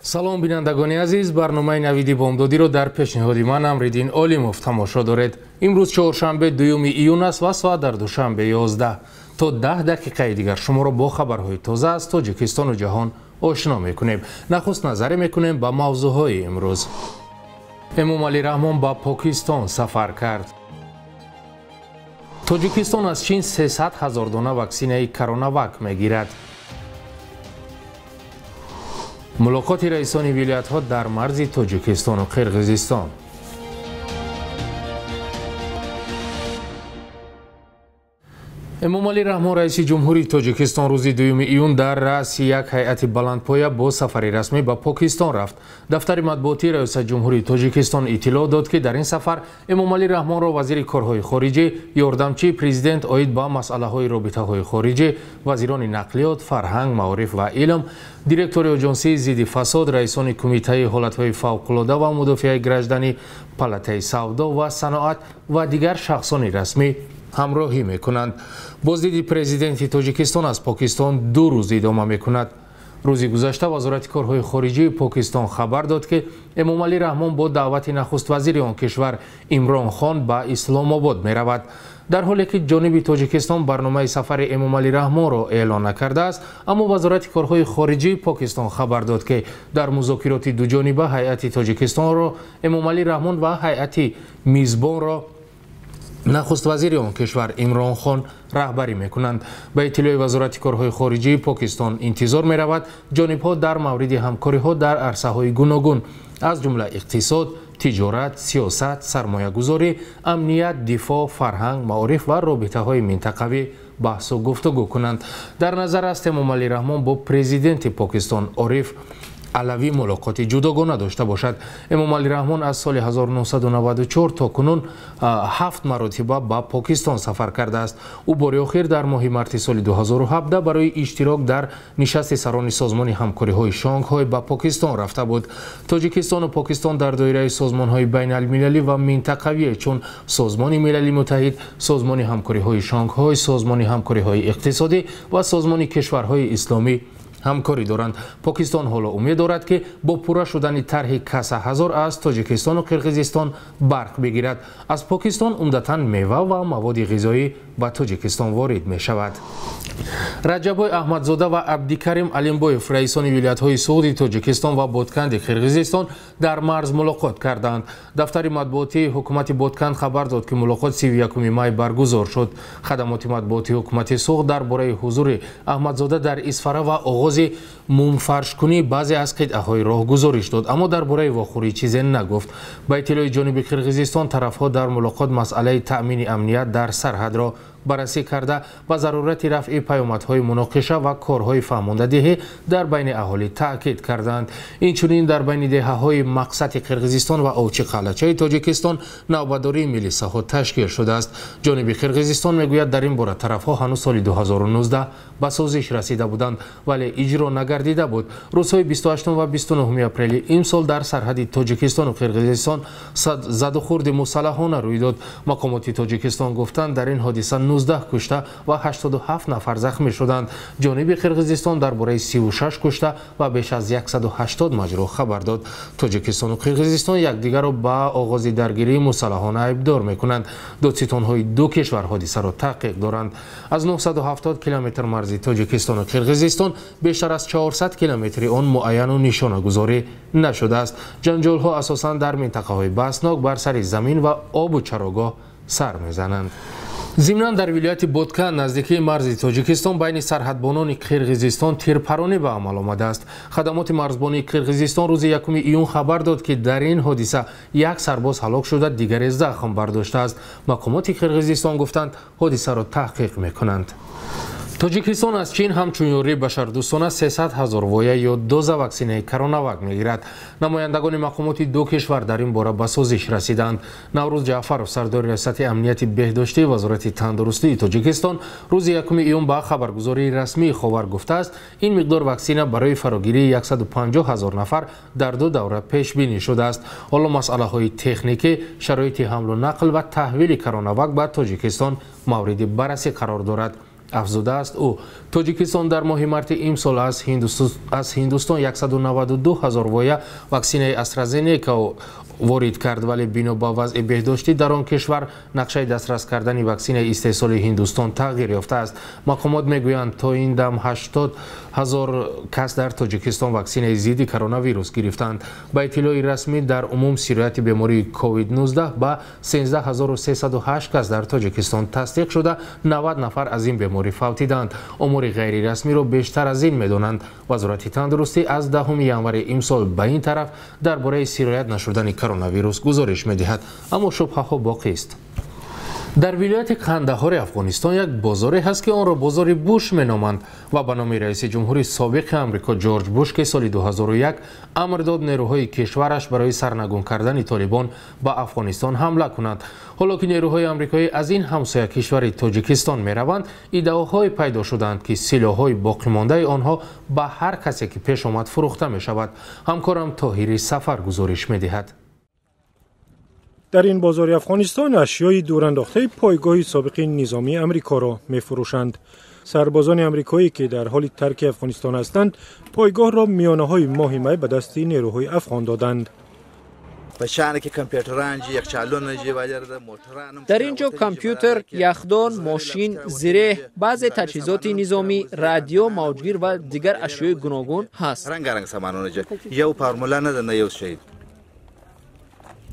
Салом, бинандагони азиз, барномаи Навиди Бомдодиро дар пешниҳоди ман Амриддин Олимов тамошо доред. Имрӯз чоршанбе, 2 июн аст ва соат дар Душанбе 11. То 10 дақиқаи дигар шуморо бо хабарҳои тоза аз Тоҷикистону ҷаҳон ошно мекунем. Нахуст назаре мекунем ба мавзӯъҳои имрӯз. Эмомалӣ Раҳмон ба Покистон сафар кард. Тоҷикистон аз Чин 300 ҳазор дона ваксинаи Коронавак мегирад. Мулоқоти раисони вилоятҳо дар марзи Тоҷикистону Қирғизистон. Эмомалӣ Раҳмон, раиси ҷумҳурии Тоҷикистон, рӯзи 2 июн дар раъси як ҳайати баландпоя бо сафари расмӣ ба Покистон рафт. Дафтари матбуотии раёсати ҷумҳурии Тоҷикистон иттилоъ дод, ки дар ин сафар Эмомалӣ Раҳмонро вазири корҳои хориҷӣ, ёрдамчии президент оид ба масъалаҳои робитаҳои хориҷӣ, вазирони нақлиёт, фарҳанг, маориф ва илм, директори оҷонсии зидди фасод, раисони кумитаи ҳолатҳои фавқулода ва мудофиаи гражданӣ, палатаи савдо ва саноат ва дигар шахсони расмӣ ҳамроҳӣ мекунанд. Боздиди президенти Тоҷикистон аз Покистон 2 рӯз идома мекунад. Рӯзи гузашта вазорати корҳои хориҷии Покистон хабар дод, ки Эмомалӣ Раҳмон бо даъвати нахуствазири он кишвар Имрон Хон ба Исломобод меравад. Дар ҳоле ки ҷониби Тоҷикистон барномаи сафари Эмомалӣ Раҳмонро эълон накардааст, аммо вазорати корҳои хориҷии Покистон хабар дод, ки дар музокироти дуҷониба ҳайати Тоҷикистонро Эмомалӣ Раҳмон ва ҳайати мизбонро нахуствазири он кишвар Имрон Хон раҳбарӣ мекунанд. Ба иттилои вазорати корҳои хориҷии Покистон интизор меравад ҷонибҳо дар мавриди ҳамкориҳо дар арсаҳои гуногун, аз ҷумла иқтисод, тиҷорат, сиёсат, сармоягузорӣ, амният, дифоъ, фарҳанг, маориф ва робитаҳои минтақавӣ баҳсу гуфтугӯ кунанд. Дар назар аст Эмомалӣ Раҳмон бо президенти Покистон Ориф Алавӣ мулоқоти ҷудогона дошта бошад. Эмомалӣ Раҳмон аз соли 1994 то кунун 7 маротиба ба Покистон сафар кардааст. Ӯ бори охир дар моҳи марти соли 2017 барои иштирок дар нишасти сарони созмони ҳамкориҳои Шонгҳой ба Покистон рафта буд. Тоҷикистону Покистон дар доираи созмонҳои байналмилалӣ ва минтақавие чун Созмони Милали Муттаҳид, Созмони ҳамкориҳои Шонгҳой, Созмони ҳамкориҳои иқтисодӣ ва Созмони кишварҳои исломӣ ҳамкорӣ доранд. Покистон ҳоло умед дорад, ки бо пурра шудани тарҳи Каса ҳазор аз Тоҷикистону Қирғизистон барқ бигирад. Аз Покистон умдатан мева ва маводи ғизоӣ ба Тоҷикистон ворид мешавад. Раҷаббой Аҳмадзода ва Абдикарим Алимбоев, раисони вилоятҳои Суғди Тоҷикистон ва Ботканди Қирғизистон, дар марз мулоқот карданд. Дафтари матбуотии ҳукумати Ботканд хабар дод, ки мулоқот 31 май баргузор шуд. Хадамоти матбуотии ҳукумати Суғд дар бораи ҳузури Аҳмадзода дар Исфара ва оғози мумфаршкунии баъзе аз қитъаҳои роҳ гузориш дод, аммо дар бораи вохӯрӣ чизе нагуфт. Ба иттилои ҷониби Қирғизистон, тарафҳо дар мулоқот масъалаи таъмини амният дар сарҳадро баррасӣ карда, ба зарурати рафъи паёмадҳои муноқиша ва корҳои фаҳмондадиҳӣ дар байни аҳолӣ таъкид карданд. Инчунин дар байни деҳаҳои Мақсади Қирғизистон ва Овчи Қалъачаи Тоҷикистон навбатдории милисаҳо ташкил шудааст. Ҷониби Қирғизистон мегӯяд, дар ин бора тарафҳо ҳанӯз соли 2019 ба созиш расида буданд, вале иҷро нагардида буд. Рӯзҳои 28 ва 29 апрели имсол дар сарҳади Тоҷикистону Қирғизистон задухӯрди мусаллаҳона рӯй дод. Мақомоти Тоҷикистон гуфтанд, дар ин ҳодиса 19 кушта ва 87 нафар захмӣ шуданд. Ҷониби Қирғизистон дар бораи 36 кушта ва беш аз 180 маҷрӯҳ хабар дод. Тоҷикистону Қирғизистон якдигарро ба оғози даргирии мусаллаҳона айбдор мекунанд. Додситонҳои ду кишвар ҳодисаро таҳқиқ доранд. Аз 970 километр марзи Тоҷикистону Қирғизистон бештар аз 400 километри он муайяну нишонагузорӣ нашудааст. Ҷанҷолҳо асосан дар минтақаҳои баҳснок бар сари замин ва обу чарогоҳ сар мезананд. Зимнан дар вилояти Боткан наздикии марзи Тоҷикистон байни сарҳадбонони Қирғизистон тирпаронӣ ба амал омадааст. Хадамоти марзбонии Қирғизистон рӯзи 1 июн хабар дод, ки дар ин ҳодиса як сарбоз ҳалок шуда, дигаре захм бардоштааст. Мақомоти Қирғизистон гуфтанд, ҳодисаро таҳқиқ мекунанд. Тоҷикистон аз Чин ҳамчун ёрии башардӯстона 300 ҳазор воя ё доза ваксинаи Коронавак мегирад. Намояндагони мақомоти ду кишвар дар ин бора ба созиш расиданд. Наврӯз Ҷаъфаров, сардори раёсати амнияти беҳдоштии вазорати тандурустии Тоҷикистон, рӯзи 1 июн ба хабаргузории расмии Ховар гуфтааст, ин миқдор ваксина барои фарогирии 150 ҳазор нафар дар ду давра пешбинӣ шудааст. Ҳоло масъалаҳои техникӣ, шароити ҳамлу нақл ва таҳвили Коронавак ба Тоҷикистон мавриди баррасӣ қарор дорад. Афзудааст ӯ. Тоҷикистон дар моҳи марти имсол аз Ҳиндустон 192 ҳазор воя ваксинаи AstraZeneca ворид кард, вале бино ба вазъи беҳдоштӣ дар он кишвар нақшаи дастрас кардани ваксинаи истеҳсоли Ҳиндустон тағйир ёфтааст. Мақомот мегӯянд, то ин дам 80 ҳазор кас дар Тоҷикистон ваксинаи зидди коронавирус гирифтанд. Ба иттилои расмӣ, дар умум сирояти бемории COVID-19 ба 13308 кас дар Тоҷикистон тасдиқ шуда, 90 нафар аз ин беморӣ фавтиданд. Омори ғайрирасмиро бештар аз ин медонанд. Вазорати тандурустӣ аз 10 январи имсол ба ин тараф дар бораи сироят нашудани коронавирус гузориш медиҳад, аммо шубҳаҳо боқист. Дар вилояти Қандаҳори Афғонистон як бозоре ҳаст, ки онро бозори Буш меноманд ва ба номи раиси ҷумҳури собиқи Амрико Ҷорҷ Буш, ки соли 2001 амр дод нерӯҳои кишвараш барои сарнагун кардани толибон ба Афғонистон ҳамла кунанд. Ҳоло ки нерӯҳои амрикоӣ аз ин ҳамсоя кишвари Тоҷикистон мераванд, иддаоҳое пайдо шуданд, ки силоҳҳои боқимондаи онҳо ба ҳар касе ки пеш омад фурӯхта мешавад. Ҳамкорам Тоҳири Сафар гузориш медиҳад. Дар ин бозори Афғонистон ашёи дурандохтаи пойгоҳи собиқи низомии Амрикоро мефурӯшанд. Сарбозони амрикоӣ, ки дар ҳоли тарки Афғонистон ҳастанд, пойгоҳро миёнаҳои моҳи май ба дасти нерӯҳои афғон доданд. Дар ин ҷо компютер, яхдон, мошин, зиреҳ, баъзе таҷҳизоти низомӣ, радио, мавҷгир ва дигар ашёи гуногун ҳаст.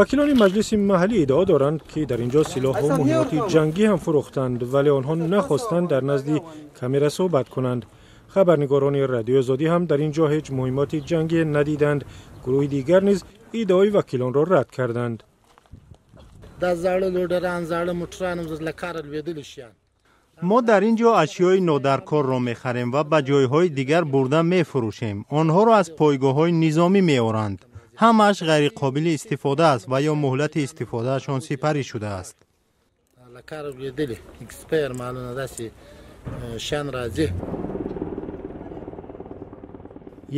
Вакилони маҷлиси маҳаллӣ иддао доранд, ки дар ин ҷо силоҳу муҳиммоти ҷангӣ ҳам фурӯхтанд, вале онҳо нахостанд дар назди камера суҳбат кунанд. Хабарнигорони Радиои Озодӣ ҳам дар ин ҷо ҳеҷ муҳиммоти ҷангӣ надиданд. Гурӯҳи дигар низ иддаои вакилонро рад карданд. Мо дар ин ҷо ашёи нодаркорро мехарем ва ба ҷойҳои дигар бурда мефурӯшем. Онҳоро аз пойгоҳҳои низомӣ меоранд. Ҳамааш ғайриқобили истифода аст ва ё муҳлати истифодаашон сипарӣ шудааст.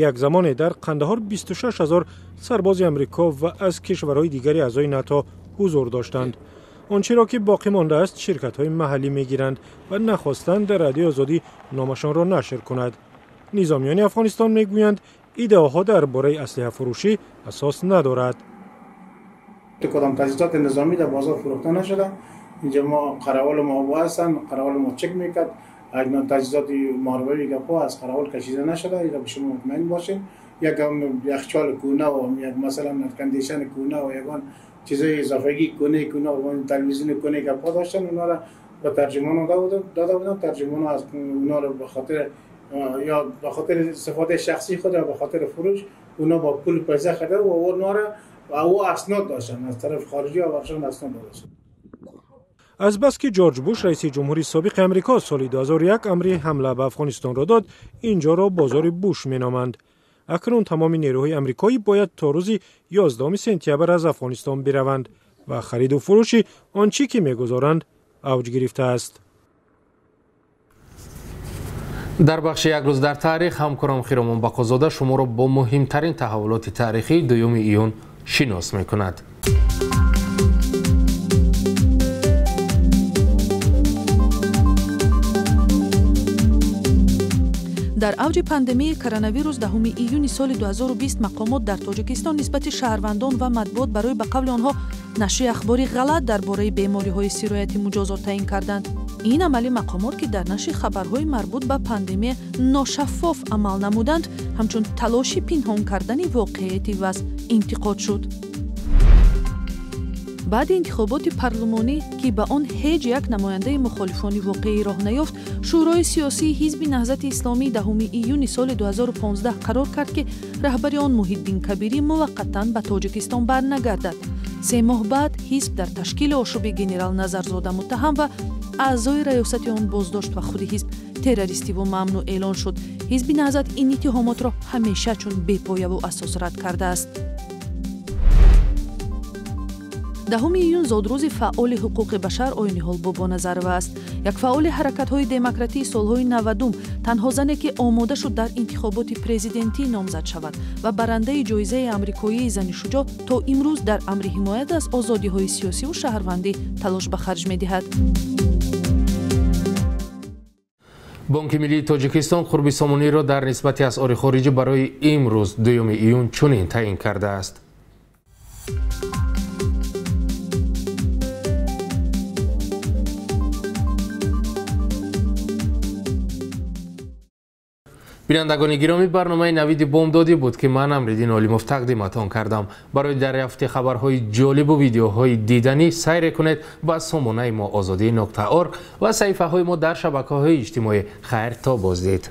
Як замоне дар Қандаҳор 26 ҳазор сарбози Амрико ва аз кишварҳои дигари аъзои НАТО ҳузур доштанд. Он чиро ки боқӣ мондааст, ширкатҳои маҳаллӣ мегиранд ва нахостанд дар Радиои Озодӣ номашонро нашр кунад. Низомиёни Афғонистон мегӯянд, иддаоҳо дар бораи аслиҳафурӯшӣ асос надорад. Кадом таҷҳизоти низомӣ дар бозор фурӯхта нашуда. Инҷа мо қаравол мо ҳастанд, қаравол мо чек мекард. Таҷҳизоти муҳорибавӣ гапҳо аз қаравол кашида нашуда. Инро ба шумо мутмаин бошед. Як яхчоли кӯна ва як масалан кондишн кӯна ва ягон чизои изофагӣ кӯна кӯна ва телевизиони кӯна гапҳо доштанд, онҳоро ба тарҷумон дода буданд. Тарҷумон аз онҳоро ба хотир ё ба хотири истифодаи шахсии худ ё ба хотири фурӯш онҳо бо пул пайса харида ва онҳоро ва ӯ аснод доштанд аз тарафи хориҷӣ ва баршон аснод доштанд. Азбаски Ҷорҷ Буш, раиси ҷумҳури собиқи Амрико, соли 2001 амри ҳамла ба Афғонистонро дод, ин ҷоро бозори Буш меноманд. Акнун тамоми нерӯҳои амрикоӣ бояд то рӯзи 11 сентябр аз Афғонистон бираванд ва хариду фурӯши он чӣ ки мегузоранд авҷ гирифтааст. Дар бахши як рӯз дар таърих ҳамкорам Хиромон Бақозода шуморо бо муҳимтарин таҳаввулоти таърихии 2 июн шинос мекунад. Дар авҷи пандемияи коронавирус 10 июни соли 2020 мақомот дар Тоҷикистон нисбати шаҳрвандон ва матбуот барои ба қавли онҳо нашри ахбори ғалат дар бораи бемориҳои сироятӣ муҷозот таъин карданд. Ин амали мақомот, ки дар нашри хабарҳои марбут ба пандемия ношаффоф амал намуданд, ҳамчун талоши пинҳон кардани воқеияти вазъ интиқод шуд. Баъди интихоботи парлумонӣ, ки ба он ҳеҷ як намояндаи мухолифони воқеӣ роҳ наёфт, Шӯрои сиёсии ҳизби Наҳзати Исломӣ 10 июни соли 2015 қарор кард, ки раҳбари он Муҳиддин Кабирӣ муваққатан ба Тоҷикистон барнагардад. 3 моҳ баъд ҳизб дар ташкили ошӯби генерал Назарзода муттаҳам ва аъзои раёсати он боздошт ва худи ҳизб террористиву мамнӯъ эълон шуд. Ҳизби Наҳзат ин иттиҳомотро ҳамеша чун бепояву асос рад кардааст. 10 июн зодрӯзи фаъоли ҳуқуқи башар Оиниҳол Бобоназарова аст. Як фаъоли ҳаракатҳои демократии солҳои 90, танҳо зане ки омода шуд дар интихоботи президентӣ номзад шавад ва барандаи ҷоизаи амрикоии зани шуҷоъ, то имрӯз дар амри ҳимоят аз озодиҳои сиёсиву шаҳрвандӣ талош ба харҷ медиҳад. Бонки миллии Тоҷикистон қурби сомониро дар нисбати асъори хориҷӣ барои имрӯз 2 июн чунин таъин кардааст. Бинандагони гиромӣ, барномаи Навиди бомдодӣ буд, ки ман Амриддин Олимов тақдиматон кардам. Барои дарёфти хабарҳои ҷолибу видеоҳои диданӣ сайре кунед ба сомонаи мо ozodi.org ва саҳифаҳои мо дар шабакаҳои иҷтимоӣ. Хайр, то боздид.